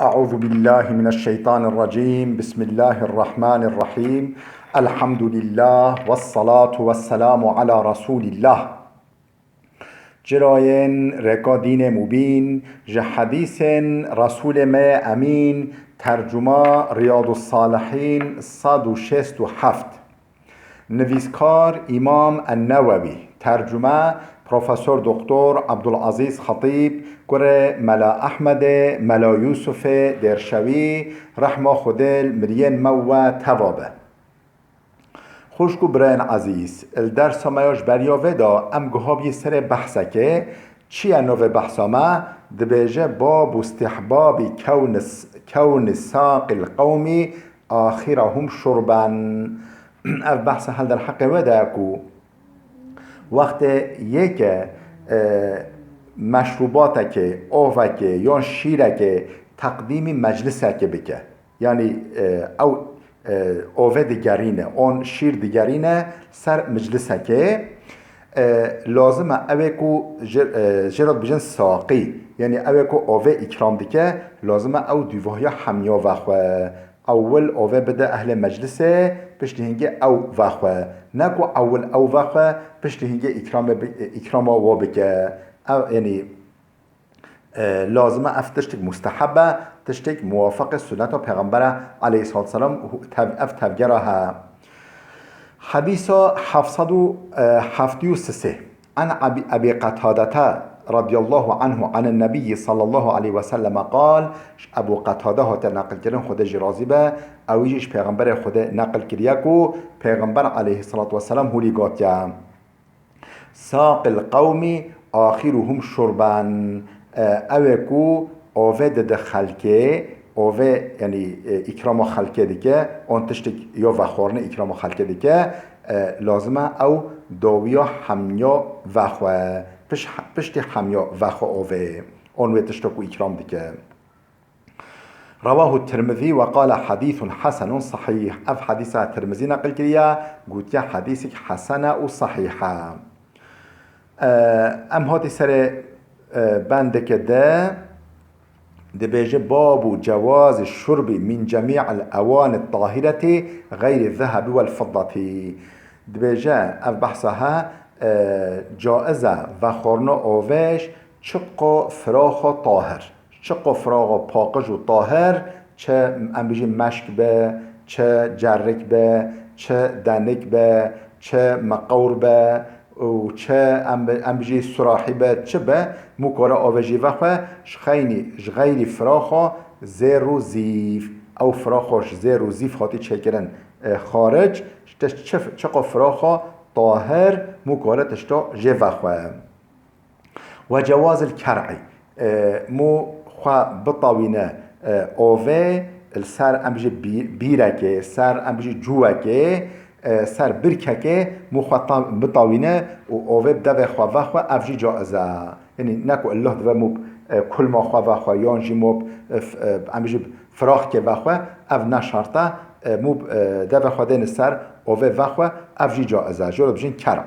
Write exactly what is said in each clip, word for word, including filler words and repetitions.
أعوذ بالله من الشيطان الرجيم. بسم الله الرحمن الرحيم. الحمد لله والصلاة والسلام على رسول الله. Cirayên rêka dînê mubîn, ji hedîsên Resûlê me yê Emîn, tercuma Riyadus Salihîn sed û şêst û heft. Nivîskar Îmam En-Newewî, tercume Profesor Doktor Abdulazîz Xetîb, kurê Mela Ehmedê, Mela Yûsufê Dêrşewî, rehma Xwedê li miriyên me we teva be. Xwişk û birayên ezîz, li dersa me ya ji beriya vê de em guha bî serê behsekê. Çi ye navê behsa me? Dibêje: "Babu istihbabî kewni s-, kewni saqil qewmî axirahum şurben." Ev behsa hel derheqê wê de ye ku wextê yeke, e, meşrûbatekê, ovekê yan şîrekê teqdîmî meclisekê bike. Yanî, e, ew, e, ove digerîne, on şîr digerîne ser meclisekê. E, lazim e ewê ku ji, e, jê re dibêjin saqî, yanî ewê ku ove îkram dike, lazim e ew dûvahiya hemiya vexwe. Ewil ove bide ehlê meclisê, piştî hingê ew vexwe. Ne ku ewil ew vexwe, piştî hingê îkramê bi-, îkrama wa bike. Ev, yanî, e, lazim e, ev tiştek musteheb e, tiştek muwafeqê sunneta Pêxembere aleyhissalatu vesselam, tev-, ev tevgera he. Hedîsa heft sed û heftê û sê. An Abi, Abi Qetadete radiyallahu anhu anin Nebiyyi sallallahu aleyhi ve selleme qal, ji Ebu Qetade hate neqilkirin, Xwedê jî razî be, ew jî ji Pêxemberê Xwedê neqil kiriye ku Pêxember aleyhissalatu vesselam hûlî gotiye: "Saqil qewmî axiruhum şurben." E, ew ê ku ove dide xelkê, ove, yanî, e, îkrama xelkê dike, on tiştek ya vexwarine îkrama xelkê dike, e, lazim e ew dawiya hemiya vexwe. Piş-, piştî hemiya vexwe ove. On wê tişta ku îkram dike. Rewahu Tirmizî ve qale hadîsun hesenun sahîh. Ev hedîsa Tirmizî neqil kiriye, gotiye hedîsek hesen e û sahîh e. E, em hatî serê, e, bendeke de dibêje: "Babu cewazî şurbi min cemî'il ewanî tahireti xeyrî zehebi wel fiddatî." Dibêje, ev behsa he, e, caiz e vexwarina ovêj çiqo firaxa tahir. Çiqo firaxa paqij û tahir, çi em bijî meşk be, çi cerik be, çi denik be, çi miqewr be û çi em bi-, em bijî surahî be, çi be, mûkore ove jî vexwe, ji xeynî, ji xeyrî firaxa zêr û zîv. Ew firaxa ji zêr û zîv hatî çêkirin, e, xaric, ji te çi, çiqo firaxa tahir, mûkore tişta jê vexwe. Ve cewazil ker'î, e, mû xwe bitawîne, e, ovê li ser em bijî bî-, bîrekê, ser em bijî cûwekê, e, ser birkekê mû xwe ta-, bitawîne û ovê bi devê xwe vexwe, ev jî caiz e. Yanî ne ku illah dibe mû, e, kulma xwe vexwe, yan jî mû, e, f-, e, em bijî firaxkê vexwe, ev ne şert e, e, mû, e, devê xwe dêne ser ovê vexwe, ev jî caiz e. Jê re dibêjin ker'a.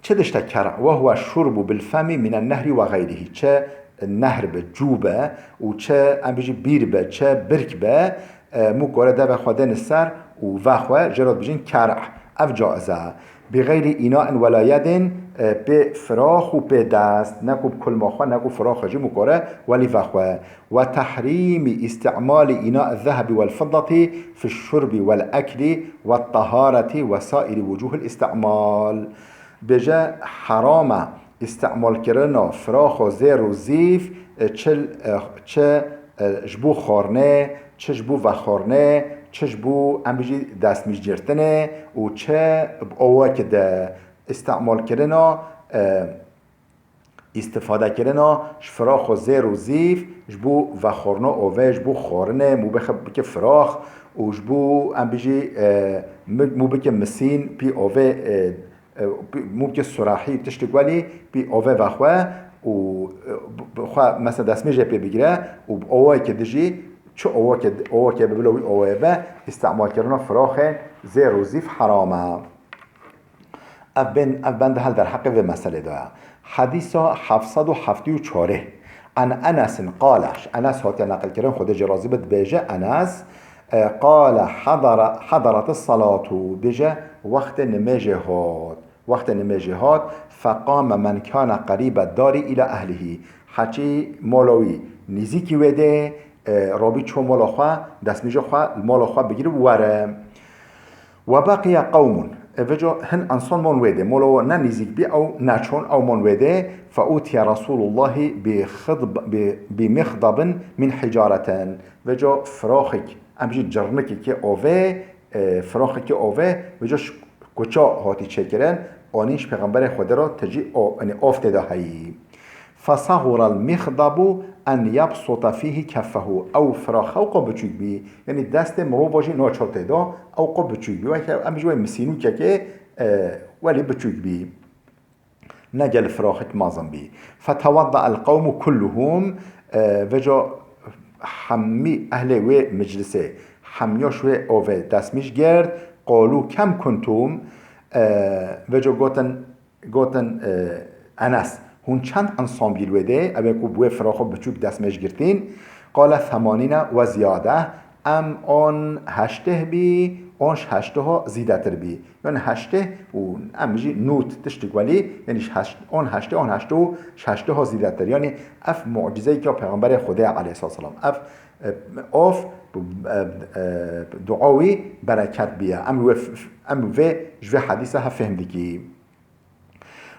Çi tişt e ker'a? Ve huwe şurbu bil femi minen nehrî ve xeyrîhî. Çi nehr be, cû be û çi em bijî bîr be, çi birk be, e, mûkore devê xwe dêne ser û vexwe, jê re dibêjin ker'a. Ev caiz e. Bi xeyrî înain wela yedin, e, pê firax û pê dest, ne ku bi kulma xwe, ne ku firaxê jî mûkore welî vexwe. Ve tehrîmî îstîmalî îna zehebi wel fiddetî fi şurbi wel eklî ve tahareti ve saîrî wucûhil îstîmal. Bêje, heram e îstîmalkirina firaxa zêr û zîv, e, çi, e, çi, e, ji bo xwarinê, çi ji bo vexwarinê, çi ji bo, em bijî, destmîj girtinê û çi bi awakê de îstîmalkirina, e, îstifadekirina ji firaxa zêr û zîv ji bo vexwarina ovê, ji bo xwarinê, mû bixe bike firax û ji bo, em bijî, e, mi-, mû bike misîn pî ovê, e, e, pî-, mû bike surahî, tiştê welî pî ovê vexwe û, e, bi, bi xwe mesela destmêjê pê bigire û bi owayeke dijî çi owake, owake be, bila wî owayê be, îstîmalkirina firaxên zêr û zîv heram e. Ev bên, ev bende hel derheqê vê meselê de ye. Hedîsa heft sed û heftê û çar. An Enesin qale, ji Enes hatiye neqilkirin, Xwedê jê razî be, dibêje Enes, e, qale, hadara, hadarat salatu, bêje, wextê nimêjê hat. Wextê nimêjê hat, feqame men kane qerîbe darî îla ehlihî. Heçî mala wî nîzîkî wê dê, e, rabî ço mala xwe, destmêja xwe li mala xwe bigire û were. Ve beqiye qewmun. E, veco hin ensan man wê dê. Mala wan ne nîzîk bî, ew neçûn, ew man wê dê. Fe utiye Resulullahî bi xidb-, bi, bi mixdabin min hicareten. Veco firaxek, em jî cirnikekê avê, e, firaxekê avê, veco ji kuça hatî çêkirin, anîn ji Pêxemberê Xwedê re tecî o-, yanî av tê de heyî. Fesahura l-mixdabu en yebsuta fîhî keffehu. Ew firax hewqa biçûk bî, yanî destê mirova jî naçar tê de, ewqa biçûk bî. Weke em ji wê misînûkekê, e, welî biçûk bî. Ne gel firaxek mezin bî. Fetewadda el qewmu kulluhum, e, veca hemî ehlê wê meclisê, hemiya ji wê ovê destmîj girt, qalu kem kuntum, e, veca gotin, Gotin, e, Enes, hûn çend ensan bî li wê dê? Ew ê ku bi wê firaxo biçûk destmêj girtîn. Qale themanîne we ziyade, em on heşteh bî, on ji heşteha zîdetir bî. Yanî heşteh û em jî nût tiştik welî, yanî ji heşt, on heşteh, on heşteh û ji heşteha zîdetir. Yanî ev mucizeyeke Pêxemberê Xwedê aleyhisselam. Ev, e, of, e, e, dua wî bereket bîye. Em wê f-, f-, em vê ji vê hedîse hev fêhm dikî.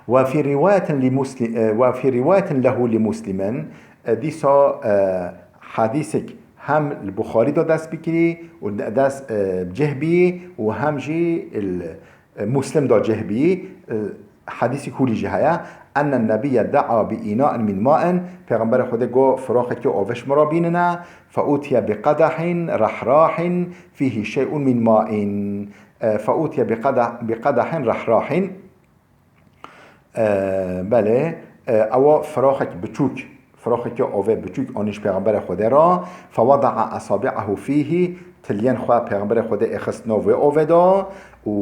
Ve fî rîwayetin li Musli-, e, ve fî rîwayetin lehu li Muslimin, e, dîsa, e, hedîsek hem li Buxarî de dest bi kirî û de-, dest, e, cih bî û hem jî li, e, Muslim de cih bî, e, hedîsek hûlî jî heye. Ennen nebiyye da'a bi înain min ma'in, Pêxemberê Xwedê got, firaxekî avê ji min re bînine, fe utiye bi qedehin rehrahin fîhî şey'un min ma'in, e, fe utiye bi qede-, bi qedehin rehrahin. E, belê, e, ewa firaxek biçûk, firaxekî avê biçûk anî ji Pêxemberê Xwedê re, feweda'a esabi'ahu fîhî, tiliyên xwe Pêxemberê Xwedê êxist nav wê avê de û,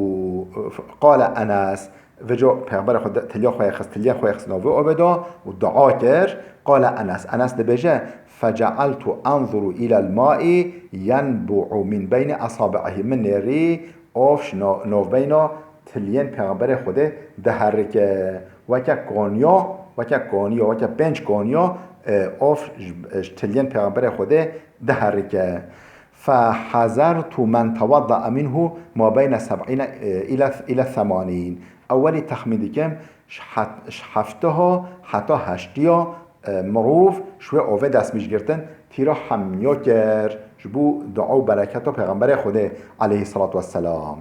e, qale Enes, veco Pêxemberê Xwedê tiliya xwe êxist, tiliyên xwe êxist nav wê avê de û dua kir, qale Enes, Enes dibêje, fece'altu enzuru ilel ma'i yenbu'u min beyni esabi'ihî, min nêrî av ji na-, navbeyna tiliyên Pêxemberê Xwedê diherike. Weke kaniya, weke kaniya, weke pênc kaniya, e, av ji, ji tiliyên Pêxemberê Xwedê diherike. Fehezertu men tewadda'a minhu ma beyne seb'îne, e, île, île themanîn. Ewelî texmîn dikim, ji het-, ji hefteha heta heştiya, e, mirov ji wê avê destmîj girtin, tîra hemiya kir, ji bo dua û bereketa Pêxemberê Xwedê aleyhisselatu vesselam.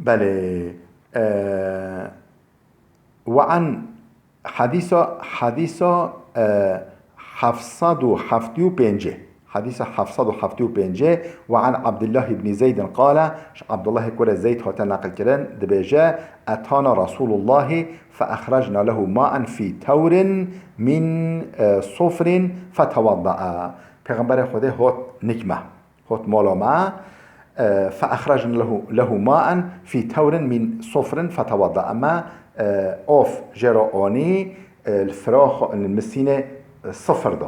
Belê, e, we an hedîsa, hedîsa, e, heft sed û heftê û pêncê. Hedîsa heft sed û heftê û pêncê, we an Abdullah ibn Zeydin qale, ji Abdullahê kurê Zeyd hate neqilkirin, dibêje, etana Resulullahi fe exrecna lehu ma'en fî tewrin min, e, sufrin fetewadda'a. Pêxemberê Xwedê hot nik me. Hot mala me, e, fe exrecna lehu, lehu ma'en fî tewrin min sufrin fetewadda. Em me, e, of jê re anî, e, li firax, li misînê, e, sifir de.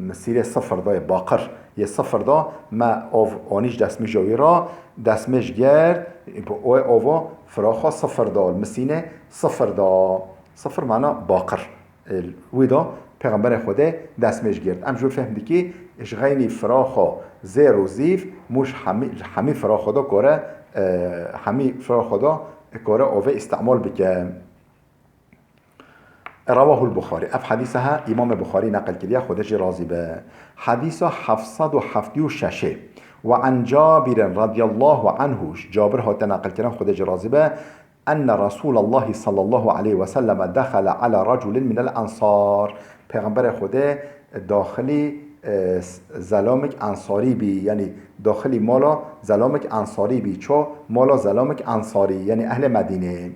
Misîrê sifir de, yê baqir, yê sifir de me of anî ji destmîja wî re, destmêj girt, bi wê ova firaxa sifir de, li misînê sifir de. Sifir mana baqir. E, wî de Pêxemberê Xwedê destmêj girt. Em ji wir fehm dikî, ji xeynî firaxa zêr û zîv, mû ji hemî, ji hemî firaxa de kore, e, hemî firaxa de kore ovê îstemal bike. Rewahul Buxarî. Ev hedîse he Îmamê Buxarî neqil kiriye, Xwedê jê razî be. Hedîsa heft sed û heftê û şeş ê. Ve an Cabirin radiyallahu anhu, ji Cabir hate neqil kirin, Xwedê jê razî be. Enne Resûlallahî sallallahu aleyhi ve selleme dexele ala reculin minel ensar. Pêxemberê Xwedê daxilî, e, s-, zelamek ensarî bî, yanî daxilî mala zelamek ensarî bî. Ço mala zelamek ensarî, yanî ehlê Medînê.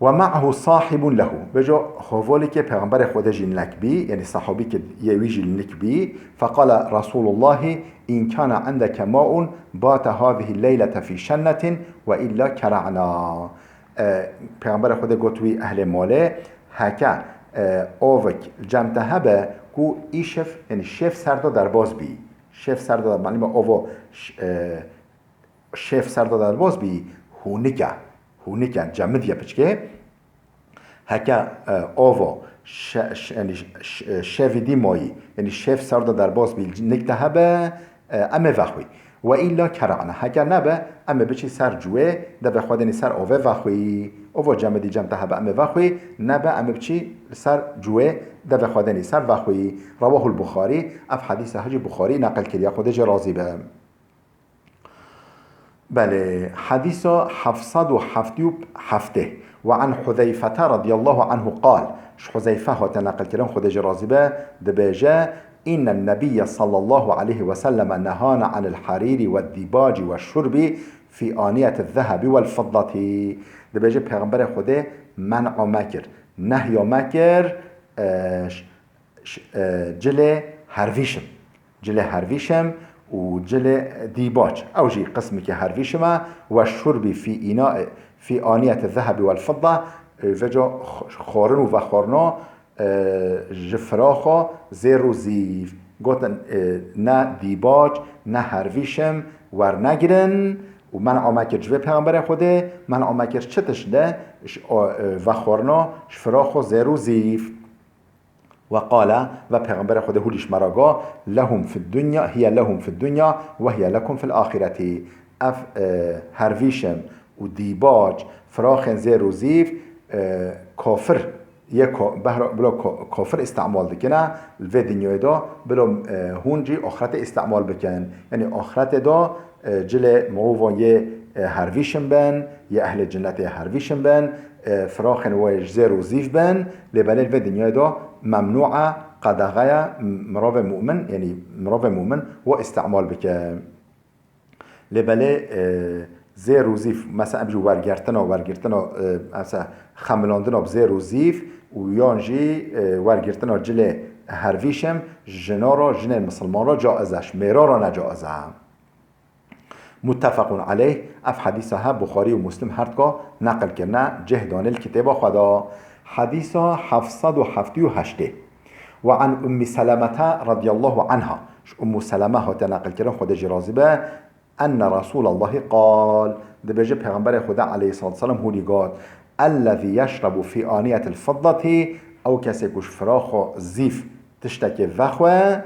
Ve ma'ahu sahibun lehu. Veco hovalekê Pêxemberê Xwedê jî nek bî, yanî sahabîkê yê wî jî nek bî. Feqale Resûlullahî, in kâne indeke ma'un bate hâzihî leylete fî şennetin ve illâ kera'na. E, Pêxemberê Xwedê got wî ehlê malê, heke, e, ovik cem te hebe ku îşev, yanî şev ser de derbas bî. Şev ser de, malî me ovo ş-, e, şev ser de derbas bî, hûnik e. Hûnik e, cemidî ye piçkê. Heke, e, ovo şe-, şe-, yanî ş-, e, şevî dî mayî, yanî şev ser de derbas bî, nik te hebe, e, em ê vexwî. Ve îlla kerehne. Heke nebe, em ê biçî ser cuwê, devê xwe denî ser ovê vexwî. Ovo cemidî cem te hebe, em ê vexwî. Nebe, em ê biçî li ser cuwê, devê xwe denî ser vexwî. Rawahul Buxarî, ev hedîsa hecî Buxarî neqil kiriye, Xwedê jê razî be. Belê, hedîsa heft sed û heftê û heftê. Ve an Huzeyfete radiyallahu anhu qal. Ji Huzeyfe hate neqilkirin, Xwedê jê razî be, dibêje, İnnen Nebiyye sallallahu aleyhi ve selleme nehana anil hariri ve dibaci ve şurbi fi aniyeti zehebi vel fiddati. Dibêje, Pêxemberê Xwedê men'a me kir, nehya me kir, e, ş-, ş-, e, cilê hervîşim. Cilê hervîşim û cilê dîbaç. Ew jî qismekî hervîşim e. Ve şurbî fî îna, fî aniyeti zehebi vel fidda. E, veca x-, xwarin û vexwarina, e, ji firaxa zêr û zîv. Gotin, e, ne dîbaç, ne hervîşim wernegirin û men'a me kir ji vê Pêxemberê Xwedê, men'a me kir çi tişt de, ji, o, e, vexwarina ji firaxa zêr û zîv. Ve qale, ve Pêxemberê Xwedê hûlî ji me re got, lehum fid dunya, hiye lehum fid dunya ve hiye lekum fil axireti. Ev, e, hervîşim û dîbaç, firaxên zêr û zîv, e, kafir, yê ka-, behra, bila ka-, kafir îstemal dikine, li vê dinyayê de, bila, e, hûn jî axretê îstemal bikin. Yanî axretê de, e, cilê mirovan yê, e, hervîşin bin, yê ehlê cinnetê hervîşin bin, e, firaxên wê ji zêr û zîv bin, lê belê li vê dinyayê de memnû e, qedexe ye, m-, mirovê mu'min, yanî mirovê mu'min wê îstemal bike. Lê belê, e, zêr û zîv, mesela em jî wergirtina, wergirtina, e, mesela xemilandina bi zêr û zîv û yan jî, e, wergirtina cilê hervîşim, ji jina re, jinên misilman re caiz e, ji mêra re ne caiz e. Muttefequn aleyh, ev hedîsa he Buxarî û Muslim her dika neqil kirine, cih danê li kitêba xwe de. Hedîsa heft sed û heftê û heştê. Ve an Ummi Selemete radiyallahu anha. Ji Ummu Seleme hate neqil kirin, Xwedê jî razî be. Enne Resûlallahî qal. Dibêje Pêxemberê Xweda aleyhissalatu vesselam hûnî got. Ellezî yeşrebu fî aniyetil fiddetî. Ew kesê ku ji firaxa zîv tiştekê vexwe,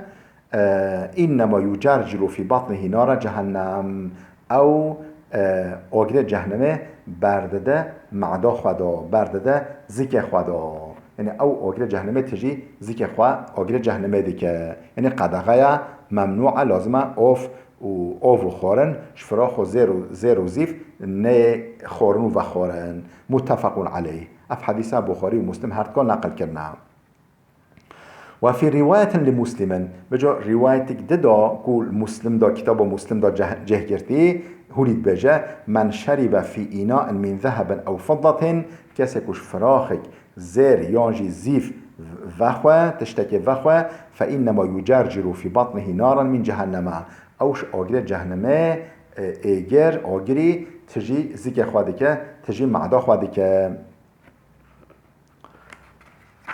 E, innema yucerciru fî batnihi nara cehennem. Ew, e, agirê cehennemê berdide meda xwe de, berdide zikê xwe de. Yanî ew agirê cehennemê tijî zikê xwe agirê cehennemê dike. Yanî qedexe ye, memnû e, lazim e ov û, ov û xwarin ji firax û zêr û, zêr û zîv neyê xwarin û vexwarin. Muttefequn aleyh. Ev hedîsa Buxarî û Muslim her dika neqil kirine. Ve fî rîwayetin li Muslimin, bico rîwayetik di da ku Muslim da, kitaba Muslim da ceh-, cih girtî, hûlî dibêje, men şeribe fî înain min zehebin ew fiddetin, kesê ku ji firaxek zêr yan jî zîv vexwe, tiştekê vexwe, fe innema yucerciru fî batnihi naran min cehenneme. Ew ji agirê cehnemê, e, êgir, agirî, tijî zikê xwe dike, tijî meda xwe dike.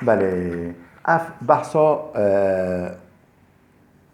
Belê, ev behsa, e,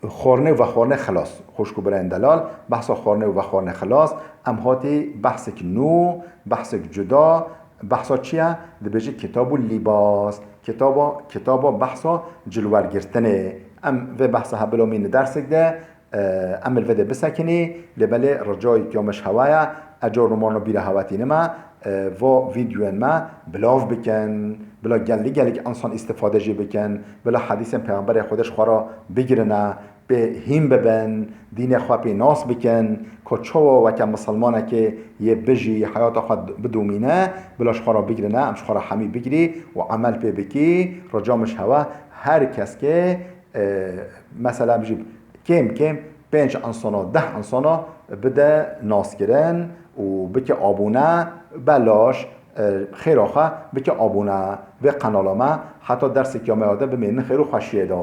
xornê û vexornê xilas. Xwişk û birayên delal, behsa xornê û vexornê xilas. Em hatî behsek nû, behsek cuda, behsa çi ye? Dibêjî kitabul lîbas. Kitaba, kitaba behsa cilwergirtinê. Em vê behsa hebilo mîn li dersek de, E, em li vê de bisekinî, lê belê ricayek ya min ji hewa ye, e, car nûmarno bîra hewa tînime, e, va vîdyoyên me bilav bikin, bila gelî gelek însan îstifade jî bikin, bila hedîsên Pêxemberê Xwedê ji xwe re bigirine, pê hîn bibin, dînê xwe pê nas bikin, ku çawa weke misilmanekê yê bijî, heyata xwe bidomîne, bila ji xwe re bigirine, em ji xwe re hemî bigirî û emel pê bikî, rica min ji hewa her keskê, e, mesela bijî kêm kêm pênc insana, deh insana bide naskirin û bike abûne, belaş, e, xêra xwe bike abûne vê qenala me, heta dersek ya me ya de bimînin xêr û xweşiyê de.